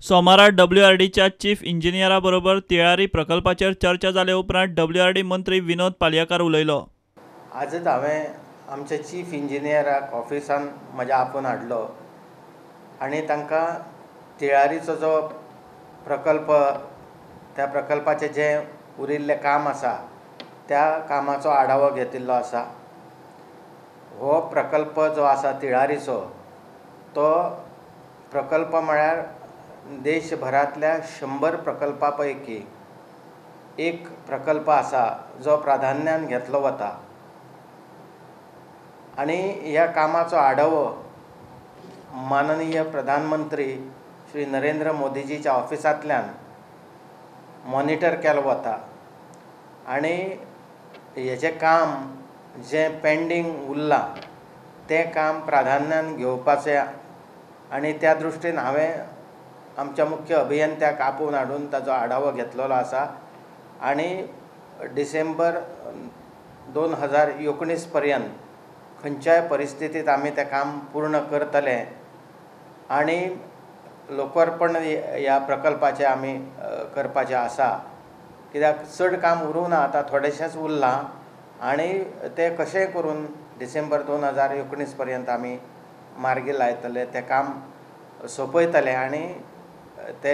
सोमारा डब्ल्यूआरडीच्या चीफ इंजिनियरा बरोबर तिळारी प्रकल्पाचेर चर्चा जाले उपरांत डब्ल्यूआरडी मंत्री विनोद पालयेकार उलयलो. आजच हांवें आमच्या चीफ इंजिनियराक ऑफिसान म्हज्या आपोवन हाडलो आनी तांकां तिळारीचो जो प्रकल्प, त्या प्रकल्पाचें जें उरिल्लें काम आसा त्या कामाचो आढावो घेतिल्लो आसा. हो प्रकल्प जो आसा तिळारीचो, तो प्रकल्प म्हळ्यार देशभरांतल्या 100 प्रकल्पा पैकी एक प्रकल्प आसा जो प्राधान्यान घेतलो वता आनी ह्या कामाचो आढावो माननीय प्रधानमंत्री श्री नरेंद्र मोदीजीच्या ऑफिसांतल्यान मॉनिटर केलो वता आनी हेजें काम जें पेंडींग उरलां तें काम प्राधान्यान घेवपाचें आनी त्या दृश्टीन हांवें आमच्या मुख्य अभियंत्याक आपोवन हाडून ताचो आढावो घेतलेलो आसा आनी डिसेंबर 2019 पर्यंत खंयच्याय परिस्थितींत आमी तें काम पूर्ण करतले आनी लोकार्पण ह्या प्रकल्पाचें आमी करपाचें आसा. कित्याक चड काम उरूंक ना, आतां थोडेशेंच उरलां आनी तें कशेंय करून डिसेंबर 2019 पर्यंत आमी मार्गी लायतले, तें काम सोंपयतले आनी ते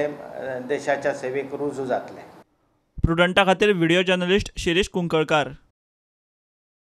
देशाच्या सेवेक रुजू जातले. प्रुडंटा खातीर व्हिडिओ जर्नलिस्ट शिरीष कुंकळकार.